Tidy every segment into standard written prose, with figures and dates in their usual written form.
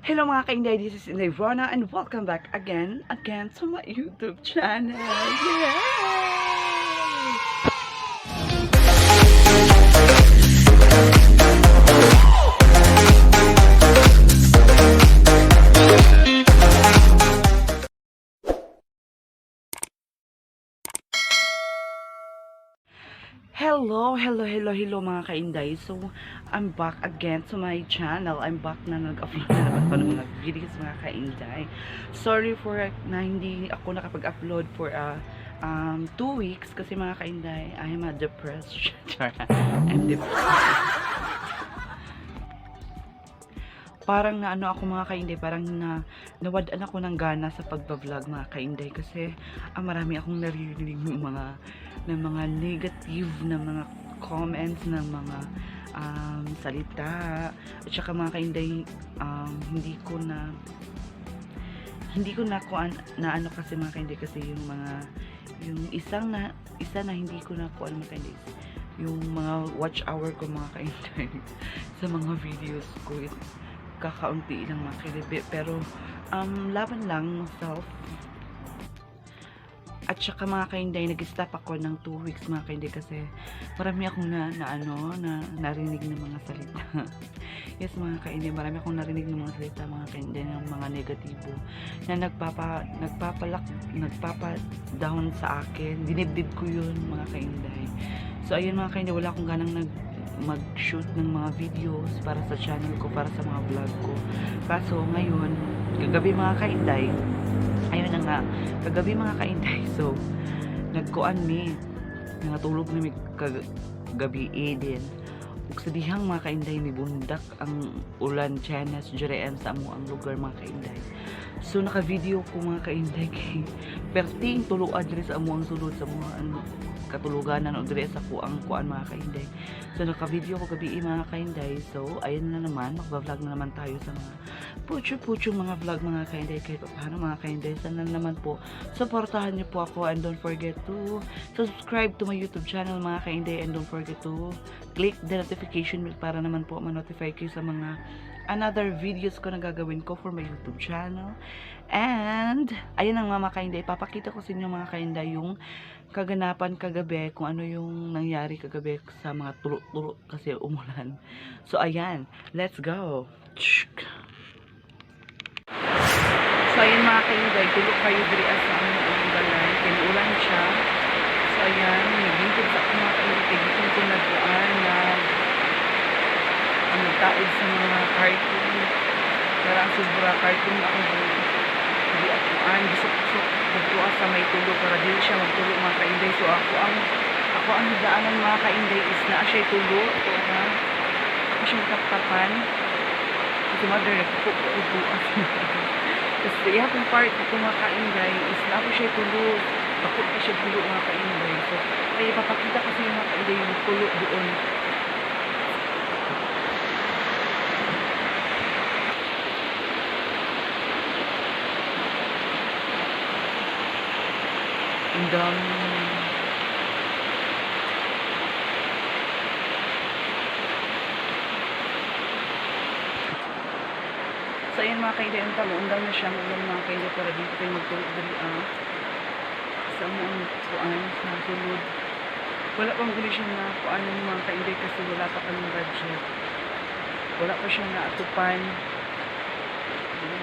Hello, mga kainday, this is Inday Rona and welcome back again to my YouTube channel. Yay! Hello, hello, hello, hello, mga kainday. So, I'm back again to my channel. I'm back na nag-upload na naman ako ng mga videos, mga kainday. Sorry for na hindi ako nakapag-upload for 2 weeks kasi, mga kainday, I'm a depressed. Char. I'm depressed. Parang na ano ako, mga kainday, parang na nawad-an ako ng gana sa pagba-vlog, mga kainday, kasi ang marami akong naririnig ng mga negative na mga comments ng mga salita. At saka, mga kainday, hindi ko na kuan na ano kasi, mga kainday, kasi yung mga yung isang na isa na hindi ko na kuan, mga kainday, is yung mga watch hour ko, mga kainday, sa mga videos ko is kakaunti lang, mga kainday, pero laban lang self. At saka, mga kainday, nag-stop ako ng 2 weeks, mga kainday, kasi marami akong na, na ano, na narinig ng mga salita. Yes, mga kainday, marami akong narinig ng mga salita, mga kainday, ng mga negatibo na nagpapa down sa akin. Dinibdib ko yun, mga kainday. So ayun, mga kainday, wala akong ganang mag-shoot ng mga videos para sa channel ko, para sa mga vlog ko. Kaso ngayon, kagabi, mga kainday, ayun na nga, kagabi, mga kainday, so, nagkuan mi, natulog na mi kagabi eh din. Ug sa dihang, mga kainday, ni bundak ang ulan chanas diri sa amo ang lugar, mga kainday. So naka-video ko, mga kainday, kay perting tuluan diri sa amo ang sulod sa mga ano, katuluganan o diri sa kuang kuan, mga kainday. So naka-video ko gabi, mga kainday. So ayun na naman, magba-vlog na naman tayo sa mga pucho-pucho mga vlog, mga kainday, kahit pa paano, mga kainday. Sana naman po supportahan niyo po ako and don't forget to subscribe to my YouTube channel, mga kainday, and don't forget to click the notification bell para naman po ma-notify kayo sa mga another videos ko na gagawin ko for my YouTube channel. And, ayun ang mga kainday, ipapakita ko sa inyo, mga kainday, yung kaganapan kagabi, kung ano yung nangyari kagabi sa mga tulo-tulo kasi umulan. So, ayan, let's go! So, ayan, mga kainday, tulo kayo diri sa among ang balay. Kay ulan siya. So, ayan, naglingkod sa ako, mga kainday, kay gikan ko nagkuan, ang nagtaod sa mga cartoon. Para ang sobra cartoon ako di akuan gisuk-suk didto sa may tulo para dili siya magtulo, mga kainday. So ako ang higaanan, mga kainday, is naa siya tulo. Ito ha. Ako siyang taptapan. Kasi mother nagpupo didto. Tapos iya akong part ito, mga kainday, is naa ako siya tulo. Takot pa siya tulo, mga kainday. So ay ipapakita ko sa inyo, mga kainday, yung tulo doon. Ang dami. So ayun, mga kainday, ang tamo, undang na siya ulan, mga kainday, para dito kayo magtulog diri ah. Sa among kuan sa sulod. Wala pa maguli siya na kuan, mga kainday, kasi wala pa kaming budget. Wala pa siya na atupan. Ayan.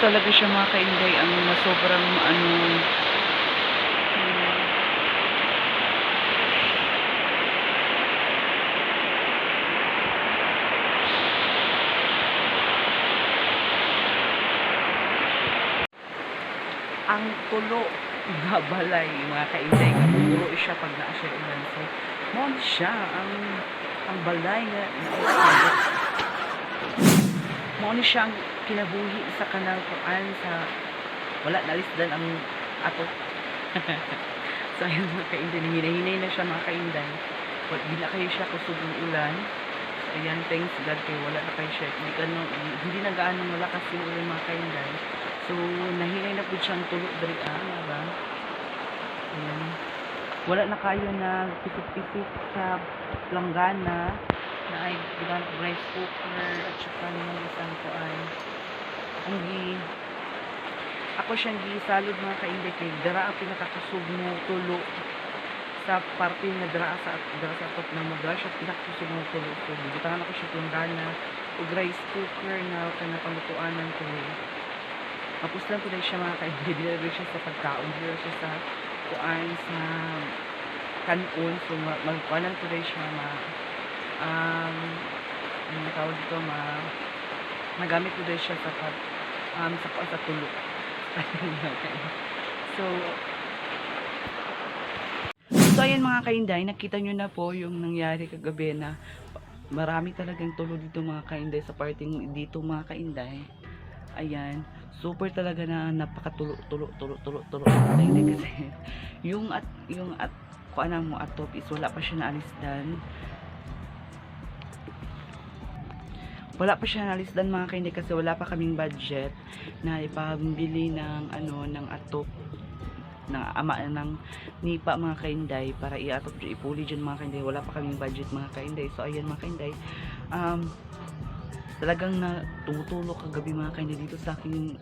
talaga siya, mga kainday, ang sobrang ano. Ang tulo nga balay, mga kainday, nga tulo siya pag naa siya ulan. So mao ni siya ang balay nga mao ni siya ang kinabuhi sa kanang kuan sa wala nalisdan ang ato. So ayun, mga kainday, hinahinay na siya, mga kainday. Wala di na kayo siya kusog ng ulan. So ayan, thanks God kay wala na kayo siya, hindi, ka, no, hindi na gaano malakas yung ulan, mga kainday. So nahinay na po siyang tulo diri ah, ba? Ayan. Wala na kayo na pisik-pisik sa planggana na ay rice cooker at saka yung isang kuan. Ang gi ako siyang gisalod, mga kainday, kay dara ang pinakakusog mo tulo sa parte nga dara sa top na mo, dara siya pinakakusog mo tulo. So gibutangan ako siya planggana ug rice cooker na kana panglutuanan ko. Mapuslan po dahil siya, mga kainday, dili siya sa pagkaon, dili siya sa kuan sa kanon. So magkuanan po dahil siya ma ano tawag dito, ma magamit po dahil siya sa pag sa kuan sa tulo. So ayan, mga kainday, nakita nyo na po yung nangyari kagabi na marami talagang tulo dito, mga kainday, sa parting dito, mga kainday. Ayan, super talaga na napakatulo tulo tulo tulo tulo, mga kainday, kasi yung at kuan mo atop is wala pa siya naalisdan. Wala pa siya naalisdan, mga kainday, kasi wala pa kaming budget na ipambili ng ano ng atop ng ama ng nipa, mga kainday, para iatop ipuli dyan, mga kainday. Wala pa kaming budget, mga kainday. So ayan, mga kainday, talagang na tumutulo kagabi, mga kainday, dito sa aking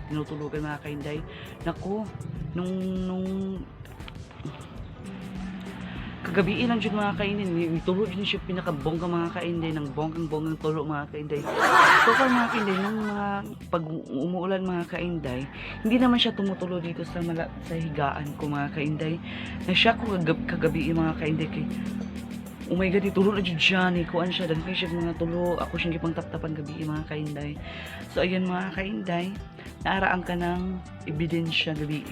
tinutulugan, mga kainday. Naku, nung kagabi lang dyan, mga kainday, nitulo dyan siya pinakabongga, mga kainday, ng bonggang bonggang tulo, mga kainday. So far, mga kainday, nung mga pag umuulan, mga kainday, hindi naman siya tumutulo dito sa higaan ko, mga kainday. Na siya ko kagabi, mga kainday, kay oh my God, itulo na dyan siya ni kuan siya, daghan siya mga tulo. Ako siyang gipang taptapan gabi, mga kainday. So ayan, mga kainday, naaraan ka ng ebidensya gabi.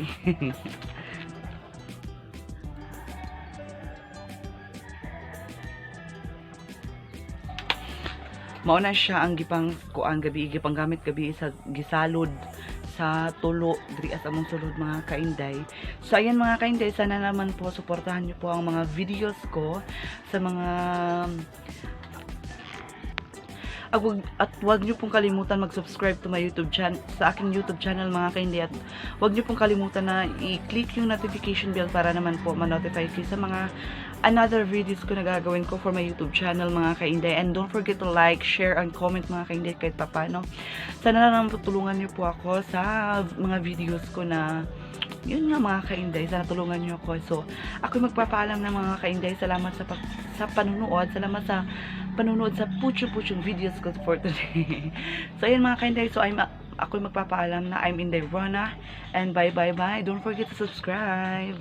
Mao na siya ang gipang kuan gabi, gipang gamit gabi sa gisalod sa tulo diri sa among sulod, mga kainday. So ayan, mga kainday, sana naman po suportahan niyo po ang mga videos ko sa mga at wag niyo pong kalimutan mag-subscribe to my YouTube channel, sa aking YouTube channel, mga kainday, at wag niyo pong kalimutan na i-click yung notification bell para naman po ma-notify kayo sa mga another videos ko na gagawin ko for my YouTube channel, mga kainday. And don't forget to like, share, and comment, mga kainday, kahit papano. Sana naman po tulungan niyo po ako sa mga videos ko na yun nga, mga kainday, sana tulungan niyo ako. So, ako magpapaalam ng, mga kainday. Salamat sa panunood. Salamat sa panunood sa pucho-puchong videos ko for today. So, ayun, mga kainday. So, ako magpapaalam na. I'm Inday Rona. And bye, bye, bye. Don't forget to subscribe.